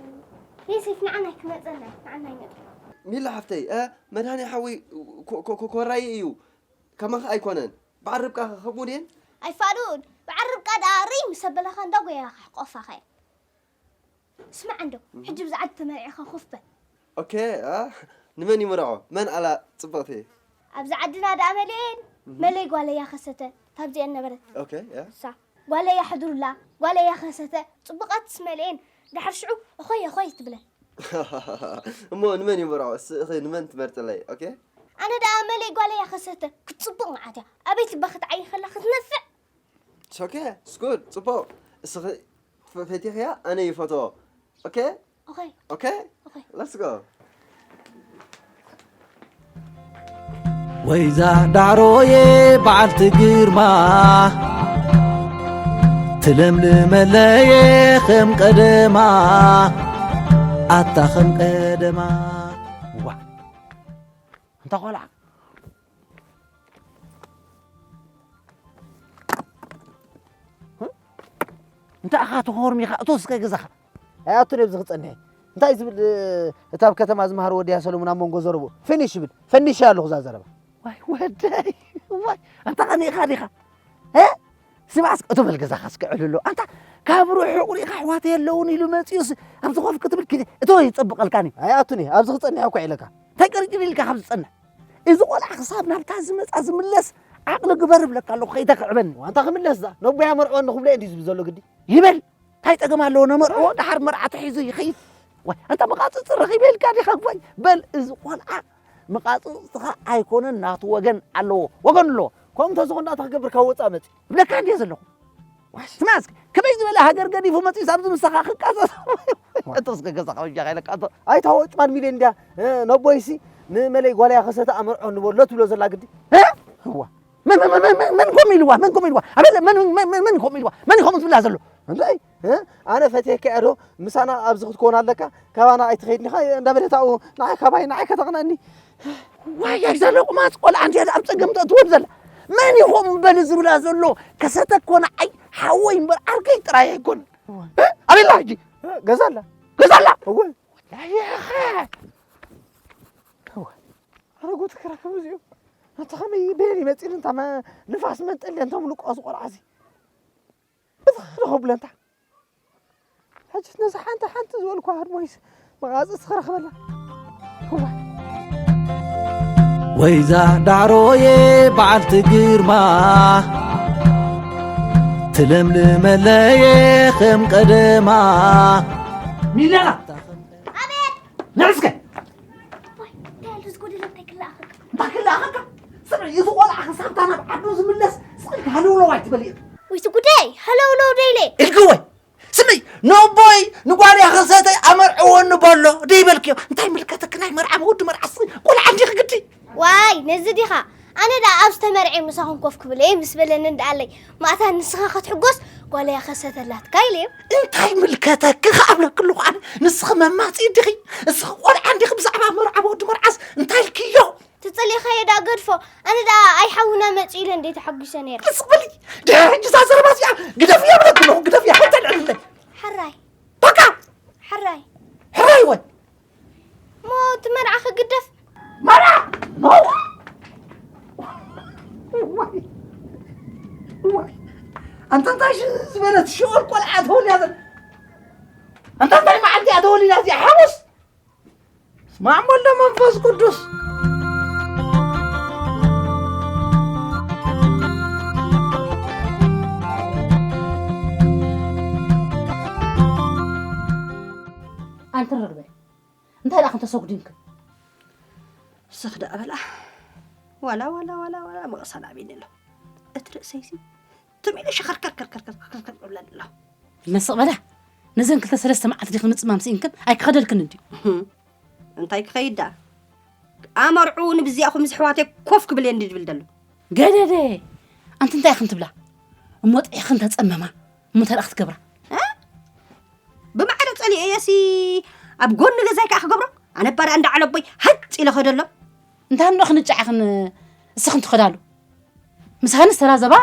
ዮሴፍ ንዓና ክመጸና፣ ንዓና ይመጸና። ሚላ ሓፍተይ፣ እ፣ መድሃኒ ሓወይ ኮ-፣ ኮ-፣ ኮ-፣ ኮራይ እዩ። ከማኻ ኣይኮነን። በዓል ርብቃ ኸ ከምኡ ድየን? ኣይፋሉን። በዓል ርብቃ ደኣ ርይ ምስ ኣበላኻ እንዳ ጎያኻ ሕቆፋኸ። ስማዕ እንዶ፣ እህ። ሕጂ ብዛ ዓዲ ተመርዒኻ ኮፍ በል። ኦኬ፣ አ፣ ንመን ይምርዖ? መን ኣላ ጽብቕቲ? ኣብዚ ዓድና ደኣ መሊኤን፣ እህ። መለይ ጓለይ ያኸሰተ፣ ታብዚኤን ነበረት። ኦኬ፣ ያ። እሳ፣ ጓለይ ያሕድሩላ፣ ጓለይ ያኸሰተ፣ ጽቡቓትስ መሊኤን፣ ድሓር ሽዑ፣ እኾይ፣ እኾይ ትብለን። እሞ ንመን ይምርዖ? እስኺ ንመን ትመርጽለይ? ኦኬ? ኣነ ደኣ መለይ ጓለይ ያኸሰተ፣ ክትጽቡቕ መዓት እያ። ኣበይ ትባ ክትዓይ ከላ ክትነፍዕ። It's okay, it's good፣ ጽቡቕ። እስኺ ፈ-፣ ፈቲኽያ፣ ኣነ ይፈትዎ። ኦኬ? ኦኬ። ኦኬ? ኦኬ። Let's go። ወይዛ ዳዕሮየ በዓልቲ ግርማ፣ ትለምልመለየ ከም ቀደማ፣ ኣታ ከም ቀደማ። ዋ፣ እንታ ቖልዓ። እንታይ ኢኻ ተኾርሚኻ? እቶ እስከ ገዛኻ። ኣይኣቱን ኣብዚ ክጸንሕ። እንታይ ዝብል፣ እ፣ እታ ኣብ ከተማ ዝመሃር ወዲ እያ ሰለሙን ኣብ መንጎ ዘረቦ። ፊኒሽ ይብል። ፈኒሽ ኣለኹ እዛ ዘረባ። ዋይ ወደይ፣ ዋይ፣ ኣንታ ቐኒእኻ ዲኻ? እ? ስማዕ እስከ፣ እቶ በል ገዛኻ እስከ ዕልሎ። ኣንታ ካብ ርሑቕ ርኢኻ ኣሕዋተይ ኣለዉን ኢሉ መጺኡስ ኣብዚ ኮፍ ክትብል ኪደ፣ እቶ ይጸብቐልካኒ። ኣይኣቱን እየ፣ ኣብዚ ክጸንሕ እኮ ኢለካ። እንታይ ቀርጭን ኢልካ ካብ ዝጸንሕ? እዚ ቆልዓ ክሳብ ናብታ ዝመጻ ዝምለስ ዓቕሊ ግበር እብለካ ኣለኹ፣ ከይተክዕበኒ። ዋንታ ክምለስ እዛ፣ ነቦይ ኣመርዕወኒ ክብሎ እንዲ ዝብል ዘሎ ግዲ። ይበል፣ እንታይ ጸገም ኣለዎ? ነመርዕዎ፣ ደሓር መርዓ ተሒዙ ይኸይድ። ዋይ፣ ኣንታ መቓጽጽ ረኺበ ኢልካ ዲኻ? ዋይ፣ በል፣ እዚ ቆልዓ መቓጽጽትኻ ኣይኮነን፣ ናቱ ወገን ኣለዎ፣ ወገን ኣለዎ። ከምኡ እንተዝኾን፣ ናታ ክገብር ካብ ወጻእ መጺእ እብለካ እንድየ ዘለኹ። ዋይ። ስማዕ እስኪ፣ ከመይ ዝበለ ሃገር ገዲፉ መጺኡስ ኣብዚ ምሳኻ ክቃጸጽ? ዋይ። እቶ እስከ ገዛኻ በጃኻ ኢለካ፣ እቶ። ኣይታ ወጭማን ሚልዮን እንድያ፣ እ፣ ነቦይሲ ንመለይ ጓለይ ከሰተ ኣመርዖኒ በሎ ትብሎ ዘላ ግዲ። እ? እዋ። መን፣ መን፣ መን፣ መን፣ መን ኮም ኢልዋ? መን ኮም ኢልዋ? ኣበለ፣ መን፣ መን፣ መን፣ መን ኮም ኢልዋ? መን ኮም ትብላ ዘሎ? እንታይ? እ? ኣነ ፈትየካ እየ ዶ? ምሳና ኣብዚ ክትኮን ኣለካ። ካባና ኣይትኸይድን ኢኻ እንዳበለት ኣብኡ ንዓይ ካባይ ንዓይ ከተቕንኣኒ። ዋይ፣ ኣይ፣ ዘለ ቁማፅ ቆልዓ እንድያ ኣብ ፀገም ተእትዎም ዘላ። መን ኢኹም በሊ ዝብላ ዘሎ? ከሰተ እኮ ንዓይ ሓወይ እምበር ዓርከይ ጥራይ ኣይኮን። እዋ። እ? ኣበይ ኣላ ሕጂ? እ፣ ገዛ ኣላ። ገዛ ኣላ? እወ። ወላሂ ኢኻ። እወ። ኣረ ጉድ ክረክብ እዚኦም። ኣንታ ከመይ በየን ይመፅእ እንታ መ-፣ ንፋስ መንጠልያ እንቶም ልቋሱ ቆልዓ እዚ። ብትኽ ዶ ከብሎ እንታ። ሕጅስ ነዛ ሓንቲ ሓንቲ ዝበልኳ ህድሞይስ መቓጽ ትኽረኽበላ። እዋ። ወይዛ ዳዕሮዬ በዓልቲ ግርማ፣ ትለምልመለየ ከም ቀደማ። ሚለና! ኣቤት! ንዕስከ! ኣቦይ፣ እንታይ ኣሎ ዝጎደለ እንታይ ክለኣኸካ? እንታይ ክለኣኸካ? ስምዒ፣ እዚ ቆልዓ ክሳብታ ናብ ዓዱ ዝምለስ ስቕ ኢልካ ሃለውለው ኣይትበል እየ። ወይ እቲ ጉዳይ፣ ሃለውለው ደይለ። ኢልክወይ? ስምዒ፣ ነቦይ ንጓል ያኸሰተ ኣመርዕወኒ በሎ ደይበልክዮ? እንታይ ምልከተክ ናይ መርዓ ወዲ መርዓ ስቕ ቆልዓ እንዲኺ ግዲ? ዋይ፣ ነዚ ዲኻ? ኣነ ደኣ ኣብ ዝተመርዐ ምሳኹም ኮፍ ክብል እየ ምስ በለኒ እንደኣለይ። ማእታ ንስኻ ክትሕጎስ ጓል ያኸሰተላትካ ኢለዮም። እንታይ ምልከተክ ከኣብለክ ኣለኹ ኣነ? ንስኺ መማጽኢ ዲኺ? እስኺ ቆልዓ እንዲኺ ብዛዕባ መርዓ ወዲ መርዓስ እንታይ ኢልክዮ? ትጽሊኻዮ ደኣ ገድፎ። ኣነ ደኣ ኣይ ሓውና መጺኡ ኢለ እንዴ ተሓጒሰ ነይረ። ስቕ በሊ። ድሕሪ ሕጂ እዛ ዘረባ እዚኣ ግደፍያ ብለክ ኣለኹ፣ ግደፍያ። እንታይ ልዕልለይ? ሕራይ። በቃ። ሕራይ። ሕራይ ወይ? እሞ እቲ መርዓ ክግደፍ? መርዓ? ኖ። ዋይ። ዋይ። ኣንታ እንታይ ሽ-፣ ዝበለት ሽኦል ቆልዓ ተወልያ ዘላ? ኣንታ እንታይ መዓልቲ እያ ተወሊዳ እዚኣ? ሓሙስ? ስማዕ ወልደ መንፈስ ቅዱስ። ኣንቲ ርግበ፣ እንታይ ደኣ ክንተ ሰጉዲንክን? ስኽ ደኣ በላ። ዋላ፣ ዋላ፣ ዋላ፣ ዋላ፣ መቕሰን ኣቢኒ ኣሎ። እቲ ርእሰይሲ ትም ኢሉ ሸኸርከርከርከርከርከር ይብለኒ ኣሎ። መስቕ በላ። ነዘን ክልተ ሰለስተ መዓልቲ ዲኺ ምጽማም ስኢንክን ኣይክኸደልክን እንድዩ። እህም። እንታይ ክኸይድ ደኣ? ኣመርዑ ንብዚኣኹም ዝሕዋተይ ኮፍ ክብል እየ እንዲ ዝብል ዘሎ። ገደደ! ኣንቲ እንታይ ኢኽን ትብላ? እሞ ጥዒኽን ተጸመማ። እሞ እንታይ ደኣ ክትገብራ? እ? ብማዕረ ጸሊኤየሲ ኣብ ጎኒ ገዛይ ከኣ ክገብሮ? ኣነ ባዳ እንዳ ዓለቦይ ሃጭ ኢለ ኸደሎም። እንታይ እንዶ ክንጫዕኽን እስኽን ትኸዳሉ? ምሳኽን ዝተራዘባ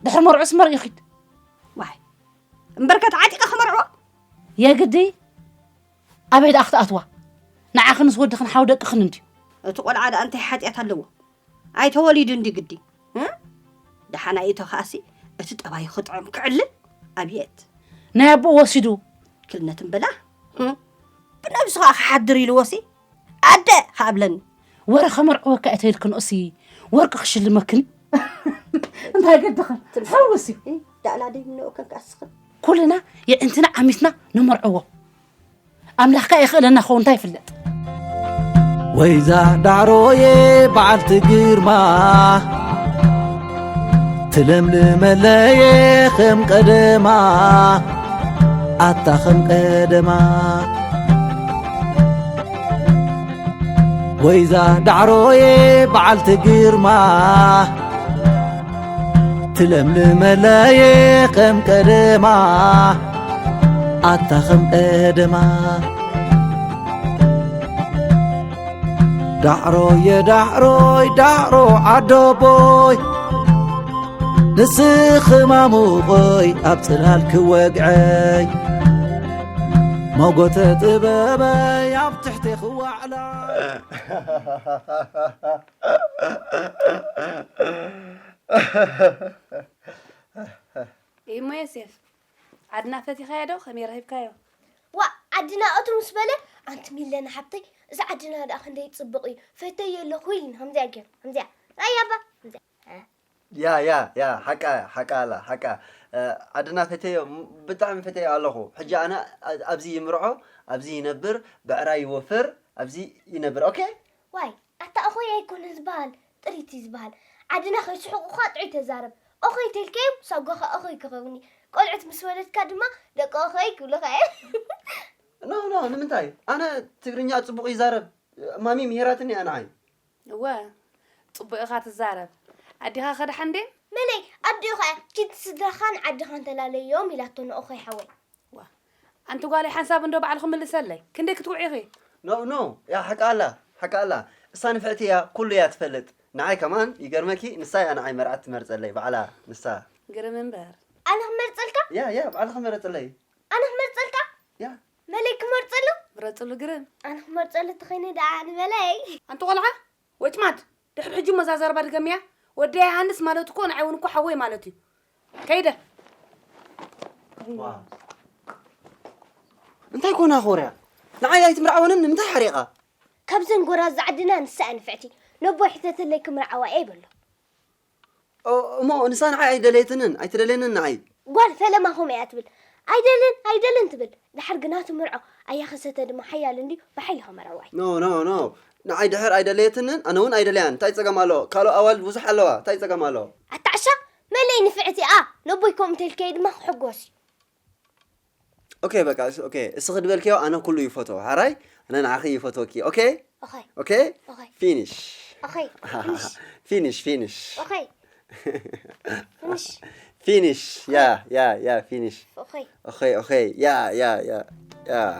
ድሕሪ መርዑስ መርዑ ይኺድ። ዋይ፣ እምበርከ ተዓጢቐ ክመርዕዎ? የግዲ ኣበይ ደኣ ክትኣትዋ? ንዓኽንስ ወድኽን ሓው ደቅኽን እንድዩ። እቲ ቆልዓ ደኣ እንታይ ሓጢኣት ኣለዎ? ኣይተወሊዱ እንዲ ግዲ። እ? ደሓን ኣይእቶ ከኣሲ እቲ ጠባዩ ክጥዕም ክዕልል ኣብየት። ናይ ኣቦኡ ወሲዱ። ክልነት እምበላ። እ? ብነብሱ ከኣ ክሓድር ኢልዎሲ ኣደ ክኣብለኒ። ወረ ከመርዕወካ እየ ተይልክንኦሲ ወርቂ ክሽልመክን። እንታይ ገድኽን? ትልሲ። ሓውስ እዩ። እ? ዳእላ ደይ ምነኦ ከንካስኽን። ኩልና የዕንትና ዓሚትና ነመርዕዎ። ኣምላኽካ የኽእለና ኸውን እንታይ ይፍለጥ። ወይዛ ዳዕሮዬ በዓልቲ ግርማ፣ ትለምልመለየ ከም ቀደማ፣ ኣታ ከም ቀደማ። ወይዛ ዳዕሮዬ በዓልቲ ግርማ፣ ትለምልመለየ ከም ቀደማ፣ ኣታ ከም ቀደማ። ዳዕሮየ ዳዕሮይ ዳዕሮ ዓደቦይ፣ ንስኺ ማሙቐይ ኣብ ጽላል ክወግዐይ፣ መጎተ ጥበበይ ኣብ ትሕቲ ክዋዕላ። እሞ ዮሴፍ፣ ዓድና ፈቲኻዮ ዶ? ከመይ ረኺብካዮ? ዋ፣ ዓድና እቱ ምስ በለ፣ ኣንቲ ሚለና ሓብተይ፣ እዚ ዓድና ደኣ ክንደይ ጽቡቕ እዩ፣ ፈተዮ ኣለኹ ኢሉኒ፣ ከምዚኣ ገይሩ፣ ከምዚኣ። ራእያ እባ፣ ከምዚኣ። እ፣ ያ ያ ያ ሓቃ ሓቃ ኣላ ሓቃ ዓድና ፈተዮ። ብጣዕሚ ፈተዮ ኣለኹ። ሕጂ ኣነ ኣብዚ ይምርዖ፣ ኣብዚ ይነብር፣ ብዕራይ ይወፍር፣ ኣብዚ ይነብር። ኦኬ። ዋይ ኣታ እኾይ ኣይኮነ ዝበሃል፣ ጥሪት እዩ ዝበሃል። ዓድና ከይስሕቑኻ ጥዑይ ተዛረብ። እኾይ ተልካዮም ሳጓኻ እኾይ ክኸውን እዩ። ቆልዑት ምስ ወለድካ ድማ ደቂ እኾይ ክብሉኻ እዮም። ኖ ኖ ንምንታይ ኣነ ትግርኛ ጽቡቕ ይዛረብ። ማሚ ምሄራትኒ ኣንዓይ። እወ ጽቡቕ ኢኻ ትዛረብ። ኣዲኻ ከድሓ እንዴ? መለይ ኣዲኡ ኸኣ ኪድ ስድራኻን ዓድኻን ተላለዮም ኢላቶ ንእኾይ ሓወይ። ዋ ኣንቲ ጓለይ ሓንሳብ እንዶ ባዕልኺ ምልሰለይ። ክንደይ ክትውዒኺ? No no ያ ሓቃ ኣላ ሓቃ ኣላ እሳ ንፍዕቲ እያ ኩሉ እያ ትፈልጥ ንዓይ ከማን ይገርመኪ ንሳ እያ ንዓይ መርዓት ትመርጸለይ ባዕላ ንሳ ግርም እምበር ኣነ ክመርጸልካ ያ ያ ባዕልኺ መረጸለይ ኣነ ክመርጸልካ ያ መለይ ክመርጸሉ ምረጽሉ ግርም ኣነ ክመርጸሉ ተኸይነ ደኣ ንበለይ ኣንቲ ቆልዓ ወጭማድ ድሕሪ ሕጂ እሞ እዛ ዘረባ ድገምያ። ወደይ ዮሃንስ ማለት እኮ ንዓይ እውን እኮ ሓወይ ማለት እዩ። ከይደ። እንታይ ኮና ኮርያ ንዓይ ኣይትምርዓወንን ንምንታይ ሓሪቓ ካብዘን ጎራዙ ዓድና ንሳ እያ ንፍዕቲ ነቦይ ሕተተለይ ክምርዓዋ እየ በሎ እሞ ንሳ ንዓይ ኣይደለየትንን ኣይትደልየንን ንዓይ ጓል ፈለማ ከምኡ እያ ትብል ኣይደልን ኣይደልን ትብል ድሓር ግና ትምርዖ ኣያ ከሰተ ድማ ሓያል እንድዩ ብሓይሊ ከመርዕዋ እዩ no no no ንዓይ ድሕር ኣይደለየትንን ኣነ እውን ኣይደለያን እንታይ ፀገም ኣለዎ ካልኦ ኣዋልድ ብዙሕ ኣለዋ እንታይ ፀገም ኣለዎ ኣታ ዓሻ መለይ ንፍዕቲ ኣ ነቦይ ከምኡ እንተልከይ ድማ ክሕጎስ እዩ okay በቃ okay እስኺ ድበልክዮ ኣነ ኩሉ ይፈትዎ ሓራይ ኣነ ንዓኺ ይፈትወኪ okay okay okay finish okay finish finish finish okay finish finish yeah yeah yeah finish okay okay okay yeah yeah yeah yeah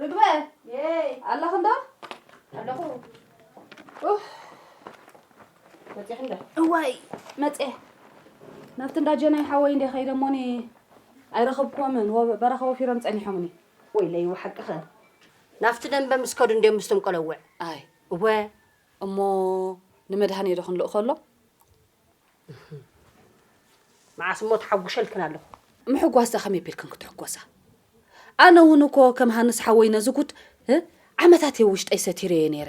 ርግበ ኣለኺ እንዶ ኣለኹ እዋይ መፅየ ናብቲ እንዳ ጀናይ ሓወይ እንደ ከይደ እሞኒ ኣይረኸብኩዎምን በረኻ ወፊሮም ፀኒሖምኒ ወይለይ ሓቅኸ ናብቲ ደንበ ምስ ከዱ እንደ ምስቶም ቆለውዕ ኣይ እወ እሞ ንመድሃኔ ዶ ክንልእኸሎ መዓስ እሞ ተሓጉሸልክን ኣለኹ። ምሕጓስ ደኣ ከመይ ኣቢልክን ክትሕጎሳ? ኣነ እውን እኮ ከም ሃንስ ሓወይ ነዚ ጉድ ዓመታት እየ ውሽጠይ ሰቲረዮ ነይረ።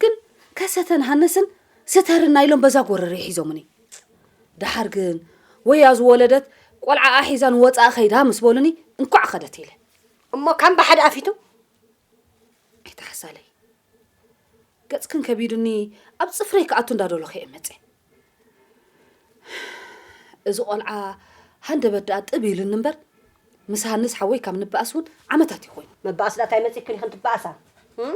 ግን ከሰተን ሃንስን ስተርና ኢሎም በዛ ጎረረይ ሒዞምኒ። ደሓር ግን ወያ ዝወለደት ቆልዓኣ ሒዛ ንወፃኢ ከይዳ ምስ በሉኒ እንኳዕ ከደት ኢለ። እሞ ካምባ ሓደ ኣፊቱ ኣይተሓሳለይ። ገፅክን ከቢዱኒ ኣብ ፅፍረይ ክኣቱ እንዳደለኹ እየ መፅየ። እዚ ቆልዓ ሃንደበት ደኣ ጥብ ኢሉኒ እምበር ምስ ሃንስ ሓወይ ካብ ንበኣስ እውን ዓመታት እዩ ኮይኑ። ምበኣስ ደኣ እንታይ መፂክን ኢኽን ትበኣሳ? እም?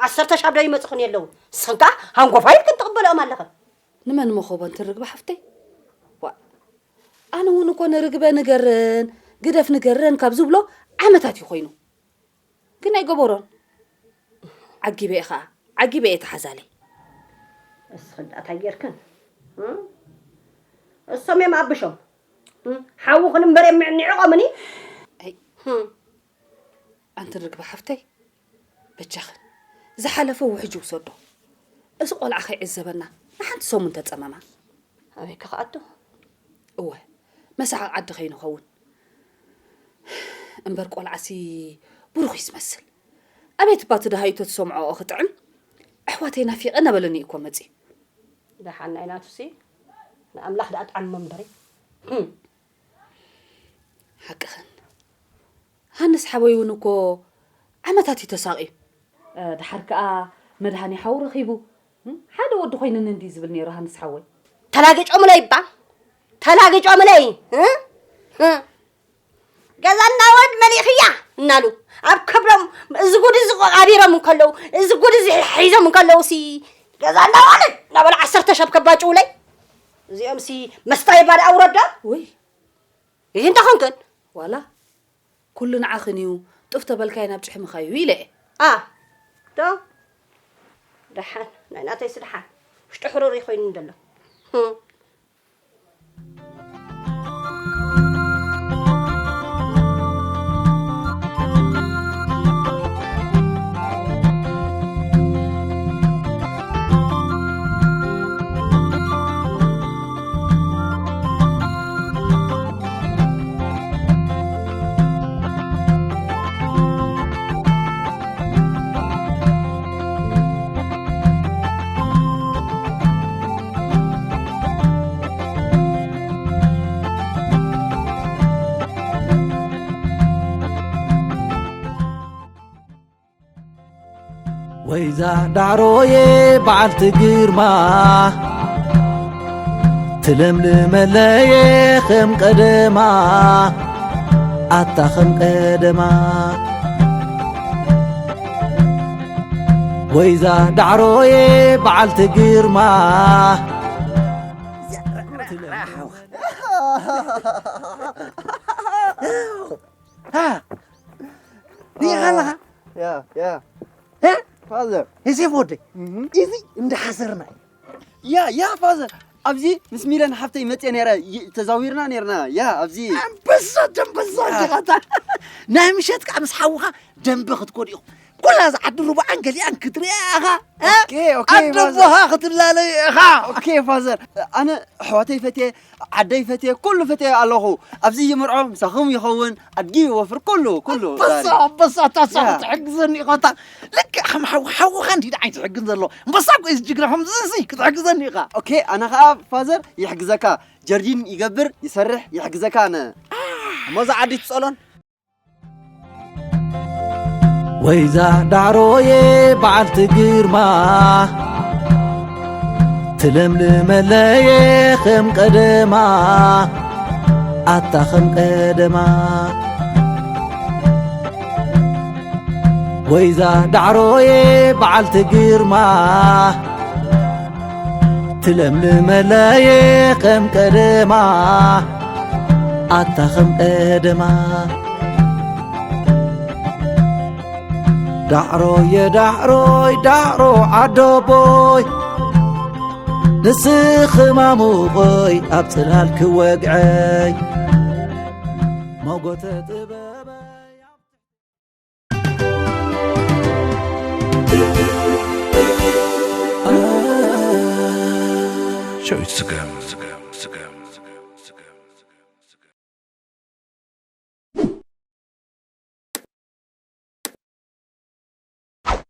ዓሰርተ ሻብ ዶ ይመፅኽን የለውን? ንስኽን ከዓ ሃንጎፋ ኢልክን ትቕበልኦም ኣለኽን። ንመን መኸቦ እንትርግቢ ሓፍተይ? ዋእ ኣነ እውን እኮ ንርግበ ንገረን ግደፍ ንገረን ካብ ዝብሎ ዓመታት እዩ ኮይኑ። ግን ኣይገበሮን። ዓጊበ እየ ኸዓ፣ ዓጊበ እየ ተሓዛለይ። እስኽን ደኣ እንታይ ጌርክን? እም? እሶም እዮም ኣብሾም። እም? ሓውኽን እምበር እዮም ምዕኒዕቖምኒ። ኣይ፣ እም? ኣንቲ ርግበ ሓፍተይ፣ በጃኽን፣ ዝሓለፈ ውሕጅ ይውሰዶ። እዚ ቆልዓ ከይዕዘበና ንሓንቲ ሰሙን ተጸመማ። ኣበይ ከ ክኣቱ? እወ፣ መሳቒ ዓዲ ከይንኸውን። እምበር ቆልዓሲ ብሩኽ እዩ ዝመስል። ኣቤት እባ እቲ ደሃዩ ተትሰምዖኦ ክጥዕም። ኣሕዋተይ ናፊቐ እናበለኒ እዩ እኮ መጺኡ። ደሓን ናይ ናቱሲ ንኣምላኽ ደኣ ጥዓሞ እምበሪ። ሓቅኽን። ሃንስ ሓወይ እውን እኮ ዓመታት እዩ ተሳቒዩ። ደሓር ከኣ መድሃኒ ሓው ረኺቡ። ሓደ ወዲ ኮይንኒ እንድዩ ዝብል ነይሩ ሃንስ ሓወይ። ተላግጮምለይ እባ ተላግጮምለይ ገዛ እናወድ መሊእኽያ እናሉ ኣብ ከብዶም እዚ ጉድ እዚ ቆቃቢሮም እንከለዉ እዚ ጉድ እዚ ሒዞም እንከለዉ ሲ ገዛ እናወድ እናበሉ ዓሰርተ ሸብ ከባጭውለይ እዚኦም ሲ መስታይ ባድ ኣውረዶ ውይ ይህ እንተ ኾንክን ዋላ ኩሉ ንዓኽን እዩ ጡፍ ተበልካዮ ናብ ጭሕምኻ እዩ ኢለ እየ። ኣ ዶ ደሓን ናይ ናተይስ ደሓን ውሽጢ ሕሩር እዩ ኮይኑ ደሎ። ወይዛ ዳዕሮየ በዓልቲ ግርማ ትለምልመለየ ከም ቀደማ ኣታ ከም ቀደማ ወይዛ ዳዕሮየ በዓልቲ ግርማ ሪኢኻ ኣለኻ ያ ያ እ? ፋዘር ዮሴፍ ወደይ እህ፣ እዚ እንዳሓሰርና እዩ ያ ያ ፋዘር ኣብዚ ምስ ሚለን ሓፍተይ መፅየ ነረ ይ- ተዛዊርና ነርና ያ ኣብዚ ኣንበሳ ደንበሳ ጅራታ ናይ ምሸት ከዓ ምስ ሓውኻ ደንበ ክትኮድ ኢኹም ኩላ ዝዓዲ ርቡዓን ገሊኣን ክትሪኣ ኢኻ እ? ኦኬ፣ ኦኬ፣ ኣደቦኻ ክትላለዩ ኢኻ ኦኬ ፋዘር ኣነ ኣሕዋተይ ፈትየ ዓደይ ፈትየ ኩሉ ፈትየ ኣለኹ ኣብዚ ይምርዖ ምሳኹም ይኸውን ኣድጊ ይወፍር ኩሉ ኩሉ ኣንበሳ ኣንበሳ ታሳ ያ። ክትሕግዘኒ ኢኻ እታ ልክዕ ከም ሓው ሓውኻ እንዲ ንዓይ ትሕግዝ ዘሎ ኣንበሳ እኮ እዩ ጅግና ከምዚ ክትሕግዘኒ ኢኻ ኦኬ ኣነ ከዓ ፋዘር ይሕግዘካ ጀርዲን ይገብር ይሰርሕ ይሕግዘካ ኣነ እሞ እዛ ዓዲ ትፀሎን ወይዛ ዳዕሮየ በዓልቲ ግርማ ትለምልመለየ ከም ቀደማ ኣታ ከም ቀደማ ወይዛ ዳዕሮየ በዓልቲ ግርማ ትለምልመለየ ከም ቀደማ ኣታ ከም ቀደማ ዳዕሮየ ዳዕሮይ ዳዕሮ ዓደቦይ ንስኺ ማሙቐይ ኣብ ፅላል ክወግዐይ ሞጎተ ጥበበይ Show it to them.